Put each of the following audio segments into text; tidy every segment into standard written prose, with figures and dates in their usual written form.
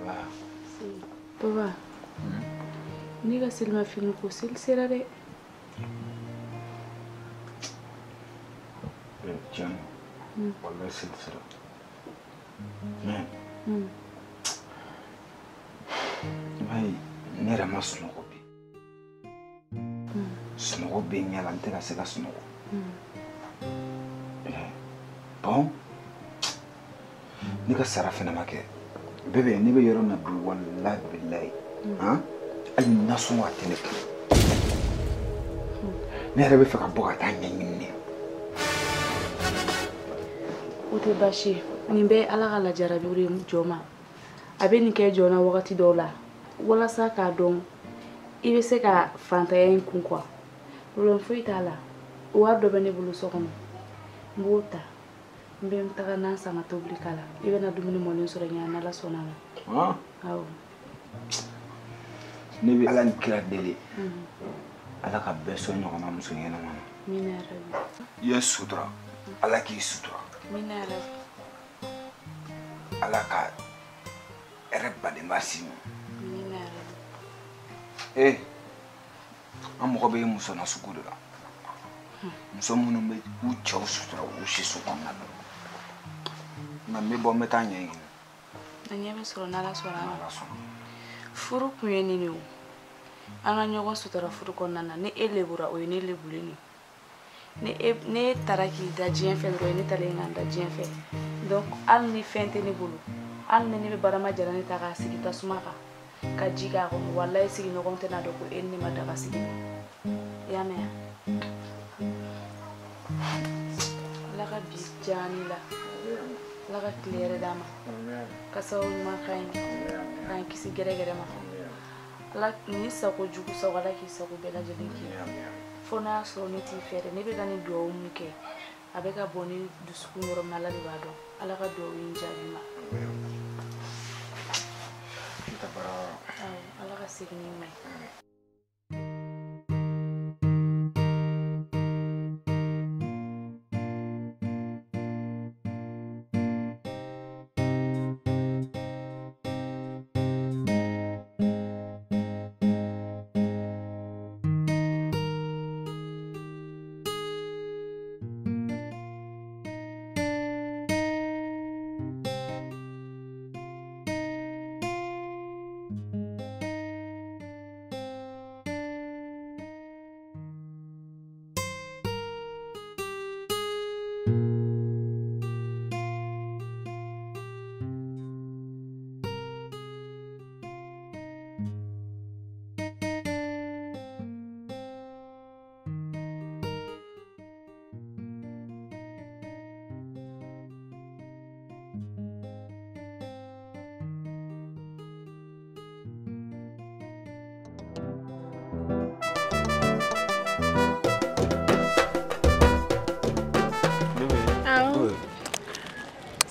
La. Papa. Ne ka selimafini ko seli sera dɛ. Tiɲɛ don. Walayi seli sera. Mais i b'a ye ne yɛrɛ ma sunɔgɔ bi. Sunɔgɔ bɛ n ɲɛ la n tɛ ka se ka sunɔgɔ. Bon, ne ka sara fɛnɛ ma kɛ. Bébé, ne bɛ yɔrɔ min na bi walayi bilayi. Hali nasɔngɔ a tɛ ne kun. Ne yɛrɛ bɛ fɛ ka bɔ ka taa ɲɛɲini de. O tɛ baasi ye. Nin bɛɛ ye Ala ka lajarabiw de ye jɔn ma. A bɛ nin kɛ jɔn na wagati dɔw la walasa k'a dɔn i bɛ se ka fantanya in kun quoi. Problème foyi t'a la. Wari dɔ bɛ ne bolo so kɔnɔ. N b'o ta. N bɛ taga nan san ka tobili k'a la. I bɛna dumuni mɔlen sɔrɔ ɲɛ n'Ala sɔnna a ma. Awɔ. Ne bɛ Ala ni kira deli. Ala ka bɛɛ sɔn ɲɔgɔnna muso ɲɛnama na. Amina yarabi. I ye sutura. Ala k'i sutura. Amina yarabi. Ala ka hɛrɛ badenba s'i ma. Amina yarabi. An mɔgɔ bɛ muso nasugu de la. Muso minnu bɛ u cɛw sutura u siso kɔnɔna na. Nka n bɛ bɔ n bɛ taa ɲɛɲini. A ɲɛ bɛ sɔrɔ n'Ala sɔnna a ma. N'Ala sɔnna. Furu kun ye nin de ye o. An ka ɲɔgɔn sutura furu kɔnɔna na ni e lebura o ye ne lebulen de ye. Ni e taara k'i da diɲɛ fɛ dɔrɔn ne taalen k'an da diɲɛ fɛ. Donc hali ni fɛn tɛ ne bolo hali ni ne bɛ barama jara ne ta k'a sigi tasuma kan ka ji k'a kɔnɔ walayi sigiɲɔgɔn tɛna dɔn ko e ni ne ma daga sigi. I y'a mɛn wa? Ala ka bi diya ne la. Ala ka tile hɛrɛ d'an ma. Ka sababu ɲuman k'an ye. K'an kisi gɛrɛgɛrɛ ma. Ala ni sago jugu sago Ala k'i sago bɛɛ lajɛlen k'i ye. Fo n'a y'a sɔrɔ ne t'i fɛ dɛ ne bɛ ka nin duwawu min kɛ a bɛ ka bɔ ne dusukun yɔrɔ min na Ala de b'a dɔn. Ala ka duwawu in jaabi ma. Awɔ, Ala ka segin n'i ma ye.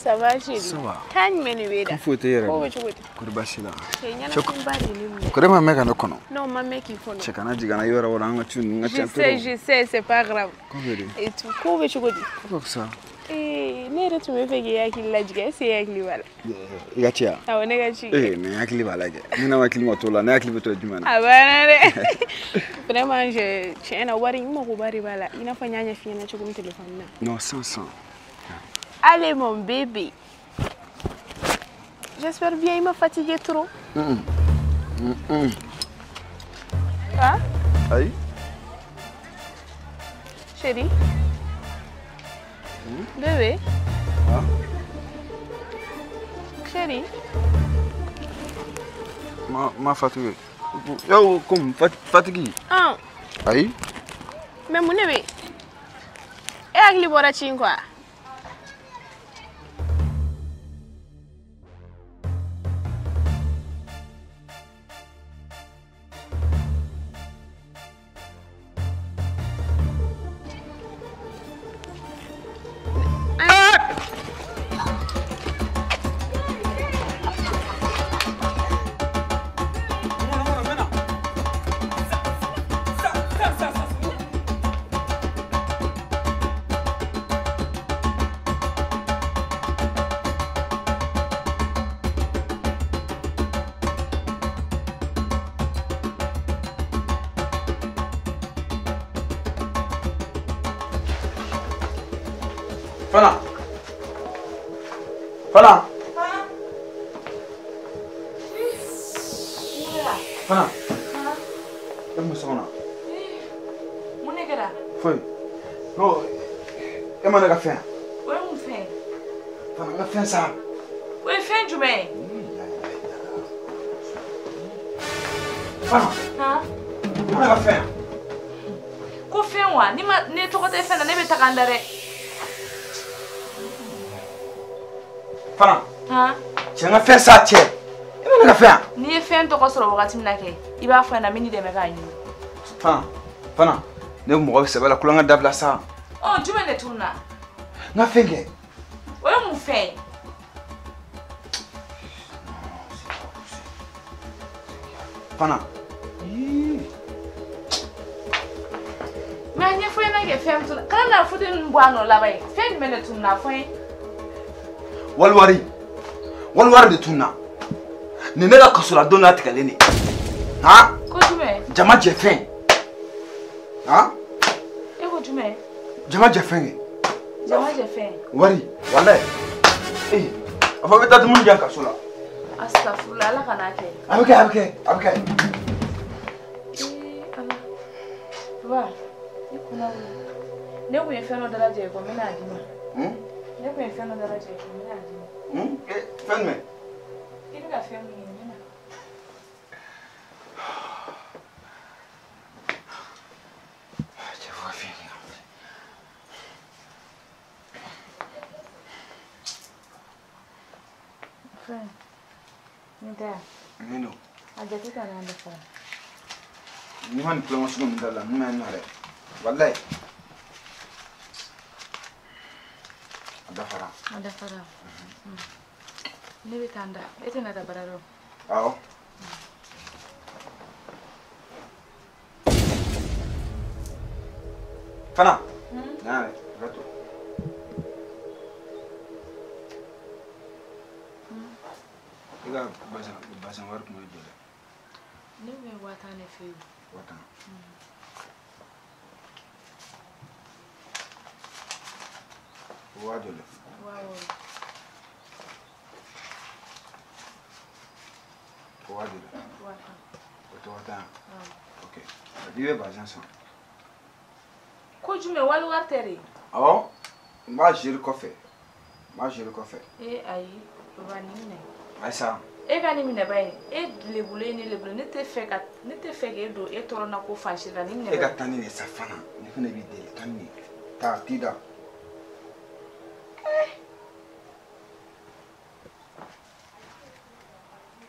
Ça va chérie? Ça va. Kan jumɛn de b'e da? Foyi tɛ yɛrɛ. Ko bɛ cogo di? Kɔri baasi la. Cɛ ɲɛnafinba de ne minɛ. Kɔri ma mɛn ka ne kɔnɔ. Non, ma mɛn k'i kɔnɔ. Cɛ kana jigin n na yɔrɔ o yɔrɔ an ka tu ninnu ka ca Je sais, je sais, c'est pas grave. Ko bɛ di? Et tout, ko bɛ cogo di? Ko bɛ fisaya. Ee, ne yɛrɛ tun bɛ fɛ k'i hakili lajigin, est ce que e hakili b'a la? I ka ci yan? Awɔ, ne ka ci. Ee, mais n hakili b'a la kɛ. Ne n'a hakili ma to la, ne hakili bɛ to jumɛn na? A banna dɛ. Vraiment, je tiɲɛ na wari n makoba de b'a la. I n'a fɔ n y'a ɲɛf'i ɲɛna cogo min téléphone na. Non, 500. Allez mon bébé. J'espère bien il m'a fatigué trop. Quoi? Aïe. Chérie. Bébé. Ah? Chérie. Ma fatigué. Yo, comme fatigué. Ah. Aïe. Mais mon bébé. Et hakili bɔra ci in quoi? Fana. Fana. Fana. E mun sɔgɔma? Mun de kɛra? Foyi. Non, e ma ne ka fɛn. O ye mun fɛn? Fana, n ka fɛn sa. O ye fɛn jumɛn ye? Fana. E ma ne ka fɛn. Ko fɛn wa? Ni ma ne tɔgɔ tɛ fɛn na, ne bɛ taga n da dɛ. Fana. Cɛ n ka fɛn sa cɛ. E ma ne ka fɛn. N'i ye fɛn tɔgɔ sɔrɔ wagati min na kɛ, i b'a fɔ n ɲɛna, n bɛ n'i dɛmɛ k'a ɲini. Fana, Fana, ne mɔgɔ bɛ sɛbɛ la kulonkɛ dabila sa. Ɔ jumɛn de tununna? N ka fɛn kɛ. O ye mun fɛn ye? Fana. Mais a ɲɛfɔ n ɲɛna kɛ fɛn min tununna. Kana na fauteuil ninnu bɔ a nɔ laban ye. Fɛn jumɛn de tununna a fɔ n ye? Waliwari. Waliwari de tununna. Nin ne ka kasola don n'a tigɛlen de. Han? Ko jumɛn? Jama jɛ fɛn. Han? E ko jumɛn? Jama jɛ fɛn kɛ. Jama jɛ fɛn. Wari, walayi. Ee, a fɔ i bɛ taa dumuni di yan kaso la. Astafurula, Ala kan'a kɛ. A bɛ kɛ, a bɛ kɛ, a bɛ kɛ. Ee Ala. Papa, i kunna wuli. Ne kun ye fɛn dɔ dalajɛ i kɔ, n bɛna a d'i ma. Ne kun ye fɛn dɔ dalajɛ i kɔ, n bɛna a d'i ma. Fɛn jumɛn? I bɛ ka fɛn min ɲini, n bɛna. Cɛ fo ka fɛn kɛ. Fɛn, nin tɛ yan? Nin don. A jate ka n'a dafa. N'i ma nin kulonkɛ sugu ninnu dabila, ninnu bɛ n na dɛ. Walayi. A dafara. A dafara. Ne bɛ taa n da. E tɛna taa baara yɔrɔ? Awɔ. Fana. Na yɛrɛ, i ka to. I ka bazɛn wari tun bɛ joli? Ne tun bɛ 50,000 de fɛ yen. 50,000. Waa joli? 60,000. Waa joli? 50,000. O tɛ 50,000 ye? Awɔ. Ok. I bɛ bazɛn san. Ko jumɛn, wali wari tɛ de? Awɔ. N b'a gérer kɔfɛ. N b'a gérer kɔfɛ. Ee ayi, papa nin minɛ. Ayisa. E ka nin minɛ ba ye, e lebulen ne lebulen, ne tɛ fɛ ka ne tɛ fɛ k'e don e tɔɔrɔ na ko fan si la, nin minɛ. E ka taa ni nin ye sa Fana, ne fana b'i deli, taa ni nin ye. Taa, t'i da.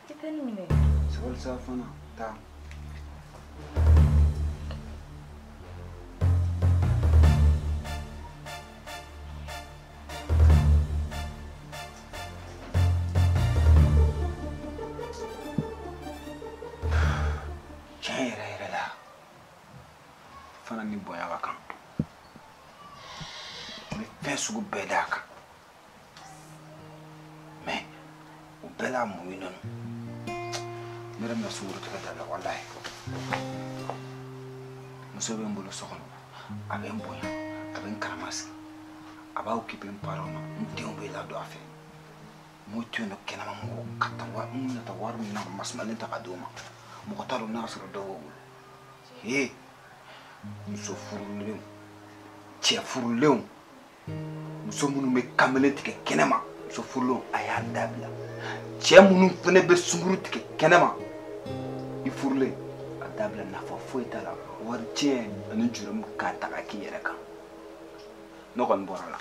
I tɛ nin minɛ. Sabali sa Fana, taa. Tiɲɛ yɛrɛ yɛrɛ la, Fana ni bonya ka kan. N bɛ fɛn sugu bɛɛ d'a kan. Mais o bɛɛ la muɲu nɔ. Ne yɛrɛ bɛna sunguru tigɛ dabila walayi. Muso bɛ n bolo so kɔnɔ, a bɛ n bonya, a bɛ n karama sigi, a b'a occuper n parents na, n denw bɛ ladon a fɛ. N m'o to yen nɔ kɛnɛma mɔgɔw ka taa wari, n bɛna taa wari min na masumalen ta ka d'o ma. Mɔgɔ t'a dɔn n'a y'a sɔrɔ dɔw b'o bolo. He, muso furulenw, cɛ furulenw, muso minnu bɛ kamalen tigɛ kɛnɛma, muso furulenw a y'a dabila. Cɛ minnu fana bɛ sunguru tigɛ kɛnɛma, i furulen a dabila, nafa foyi t'a la. Wari tiɲɛ ani juru k'a ta k'a k'i yɛrɛ kan. Ne kɔni bɔra la.